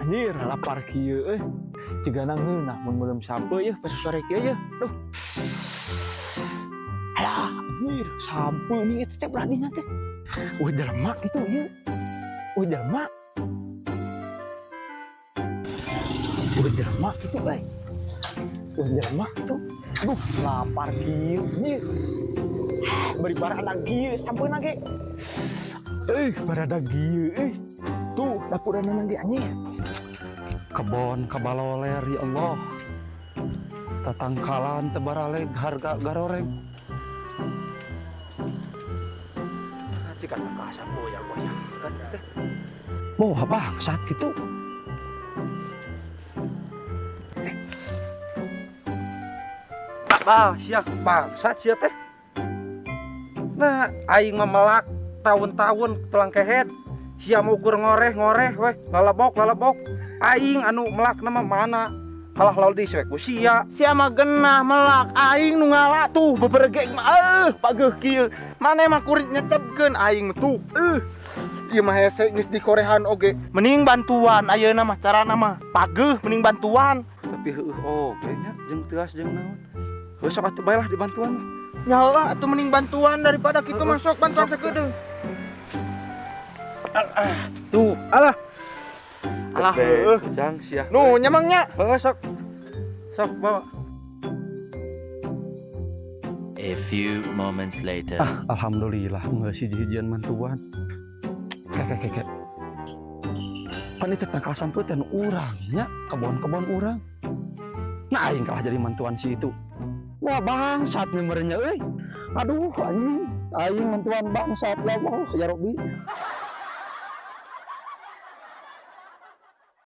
Anjir, lapar kieu euy. Cigana ngeunah mun meuleum sampeu yeuh pas sore kieu yeuh. Duh. Alah, anjir, sampeu nih itu teh belah dinya teh. Wah, jelema kitu ieu. Wah, jelema. Wah, jelema kitu euy. Wah, jelema kitu. Aduh, lapar kieu anjir. Bari baradag kieu sampeuna ge. Eh, baradag kieu euy. Tuh, dapurana ge anjir. Kebon kabaloler, ya Allah, tatangkalan teu baraleg harga garoreng. Cika kasar goyang-goyang kan teh. Boh, bangsat gitu. Bah, sia bangsat sia teh. Nah, aing mah melak tahun-tahun tulang kehed. Sia mau ukur ngoreh-ngoreh weh, lalebok lalebok. Aing anu melak nama mana? Kalah laul di ku sia. Sia mah genah melak, aing nu ngala tuh bebergek mah pageuh kieu. Maneh mah kuring nyecebkeun aing tuh. Ieu mah hese geus dikorehan oge. Mending bantuan ayeuna mah carana mah. Pageuh mending bantuan. Tapi heueuh oge nya jeung teuas jeung naon. Heuh, sok atuh bae lah dibantuan mah. Nyalah atuh mending bantuan daripada kitu masuk bantuan sakedeung. Tuh, alah. Alah heueuh. Jang sia. Nu nyamangnya. Heueuh, sok. Sok bawa. A few moments later. Ah, alhamdulillah nggak siji-hijian mantuan. Kek kek kek. Pan itu tangkal sampeu teh nu urang nya, kebon-kebon urang. Nah, aing kalah jadi mantuan si itu. Wah, bangsat nih merenya euy. Aduh, anjing, aing mantuan bangsat, ya Allah, ya Robbi.